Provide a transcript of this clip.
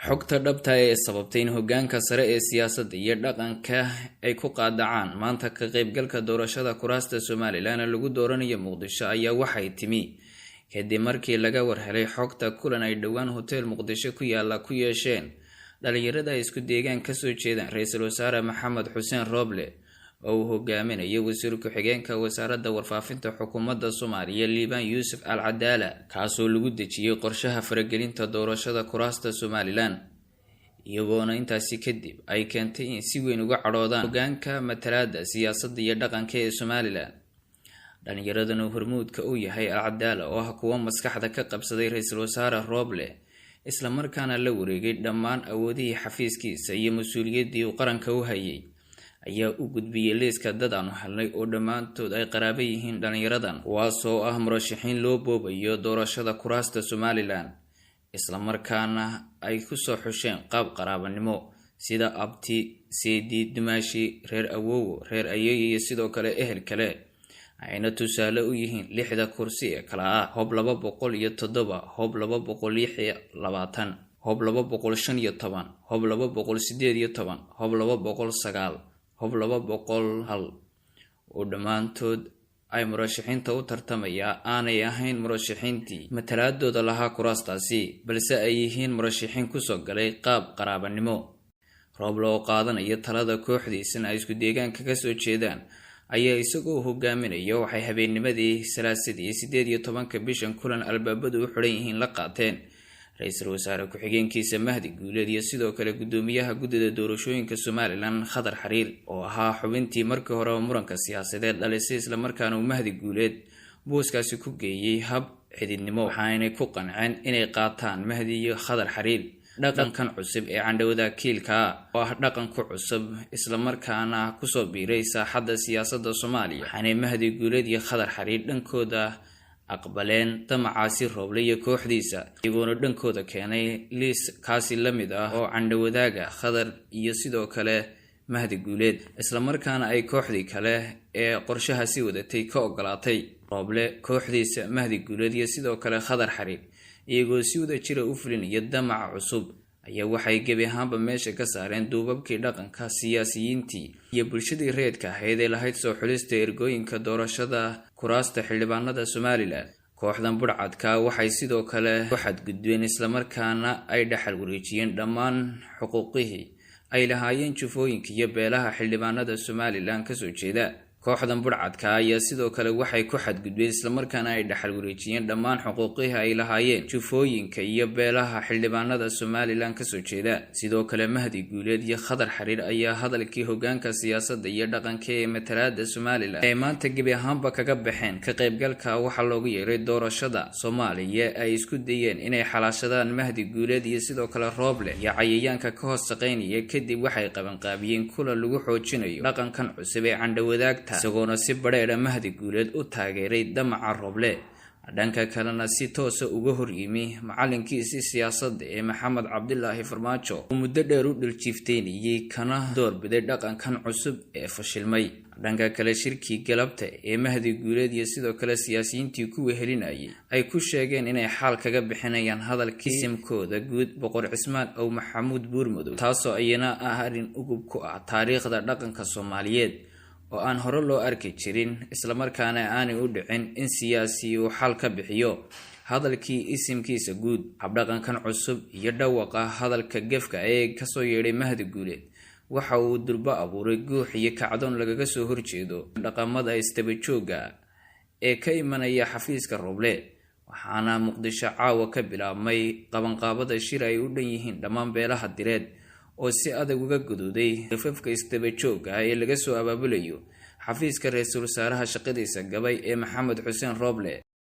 Xogta dhabta ee sababtay in hoggaanka sare ee siyaasadda iyo dhaqanka ay ku qaadacaan maanta ka qaybgalka doorashada kuraasta Somalilan lagu dooranayo Muqdisho ayaa waxay timi kadib markii laga warhelay xogta kulan ay dhowaan hotel Muqdisho ku yaala ku yeesheen dhalinyarada ay isku deegaan kasoo jeedaan ra-iisul wasaare Maxamed Xuseen Rooble oo uu hogaaminayo wasiir ku-xigeenka wasaaradda warfaafinta xukuumadda Soomaaliya Liibaan Yuusuf Al Cadaala, kaasoo lagu dejiyey qorshaha faragelinta doorashada kuraasta Somalilan, iyagoona intaasi kadib ay keentay in si weyn uga cadhoodaan hogaanka matalaada siyaasadda iyo dhaqanka ee Somalilan. Dhalinyaradana hormuudka u yahay Al Cadaala oo ah kuwo maskaxda ka qabsaday ra-iisul wasaare Rooble, islamarkaana la wareegay dhammaan awoodihii xafiiskiisa iyo mas-uuliyaddii uu qaranka u hayay, ayaa u gudbiyey liiska dad aanu helnay oo dhammaantood ay qaraabo yihiin dhalinyaradan, kuwaasoo ah murashaxiin loo boobayo doorashada kuraasta Somalilan, islamarkaana ay kusoo xusheen qaab qaraabanimo sida abti, seedi, dumaashi, reer awowo, reer ayeeyo iyo sidoo kale ehel kale, ayna tusaale u yihiin lixda kursi ee kala ah Hob 207, Hob 226, Hob 215, Hob 218, Hob 209, Hob 201, oo dhammaantood ay murashaxiinta u tartamayaa aanay ahayn murashaxiintii matalaadooda lahaa kuraastaasi, balse ay yihiin murashaxiin kusoo galay qaab qaraabanimo. Rooble oo qaadanaya talada kooxdiisana ay isku deegaanka kasoo jeedaan ayaa isagoo hogaaminaya waxay habeennimadii Salaasadii 18-ka bishan kulan albaabadu u xidhan yihiin la qaateen ra-iisul wasaare ku-xigeenkiisa Mahdi Guuleed iyo sidoo kale guddoomiyaha guddida doorashooyinka Somalilan Khadar Xariir, oo ahaa xubintii markii horeba muranka siyaasadeed dhalisay, islamarkaana uu Mahdi Guuleed booskaasi ku geeyey hab xididnimo. Waxaanay ku qanceen inay qaataan Mahdi iyo Khadar Xariir dhaqankan cusub ee candhawada kiilka, oo ah dhaqan ku cusub islamarkaana kusoo biiray saaxadda siyaasadda Soomaaliya. Waxaanay Mahdi Guuleed iyo Khadar Xariir dhankooda aqbaleen damacaasi Rooble iyo kooxdiisa, iyagoona dhankooda keenay liis kaasi la mid ah oo candhawadaaga Khadar iyo sidoo kale Mahdi Guuleed, islamarkaana ay kooxdii kale ee qorshahaasi wadatay ka ogolaatay. Rooble, kooxdiisa, Mahdi Guuleed iyo sidoo kale Khadar Xariir, iyagoo si wada jira u fulinaya damaca cusub, ayaa waxay gebi ahaanba meesha ka saareen duubabkii dhaqanka, siyaasiyiintii iyo bulshadii reedka ahayd ee lahayd soo xulista ergooyinka doorashada kuraasta xildhibaanada Somalilan. Kooxdan budhcadka waxay sidoo kale ku xadgudbeen islamarkaana ay dhaxal wareejiyeen dhammaan xuquuqihii ay lahaayeen jufooyinka iyo beelaha xildhibaanada Somalilan kasoo jeeda. Kooxdan budhcadka ayaa sidoo kale waxay ku xadgudbeen islamarkaana ay dhaxal wareejiyeen dhammaan xuquuqihii ay lahaayeen jufooyinka iyo beelaha xildhibaanada Somalilan kasoo jeeda. Sidoo kale Mahdi Guuleed iyo Khadar Xariir ayaa hadalkii hogaanka siyaasadda iyo dhaqanka ee matalaada Somalilan ay maanta gebi ahaanba kaga baxeen ka qaybgalka waxaa loogu yeeray doorashada Soomaaliya ay isku dayeen inay xalaashadaan Mahdi Guuleed iyo sidoo kale Rooble iyo cayayaanka ka hoos shaqaynaya. Kadib waxay qabanqaabiyeen kulan lagu xoojinayo dhaqankan cusub ee candhawadaagta, isagoona si badheedha Mahdi Guuleed u taageeray damaca Rooble, dhanka kalena si toosa uga hor yimi macalinkiisii siyaasadda ee Maxamed Cabdilaahi Farmaajo oo muddo dheer u dhiljiifteynayay, kana doorbiday dhaqankan cusub ee fashilmay. Dhanka kale, shirkii galabta ee Mahdi Guuleed iyo sidoo kale siyaasiyiintii ku wehelinayay ay ku sheegeen inay xaal kaga bixinayaan hadalkii isimkooda guud Boqor Cismaan Ow Maxamuud Buurmadow, taasoo iyana ah arrin ugub ku ah taariikhda dhaqanka Soomaaliyeed oo aan hore loo arki jirin, islamarkaana aanay u dhicin in siyaasi uu xal ka bixiyo hadalkii isimkiisa guud. Habdhaqankan cusub iyo dhawaqa hadalka gefka ee kasoo yeedhay Mahdi Guuleed waxa uu durbo abuuray guux iyo kacdoon lagaga soo horjeedo dhaqamada isdaba joogga ee ka imanaya xafiiska Rooble. Waxaana Muqdisho caawa ka bilaabmay qabanqaabada shir ay u dhan yihiin dhammaan beelaha Direed oo si adag uga guduuday gafafka isdaba joogga ah ee laga soo abaabulayo xafiiska ra-iisul wasaaraha shaqadiisa gabay ee Maxamed Xuseen Rooble.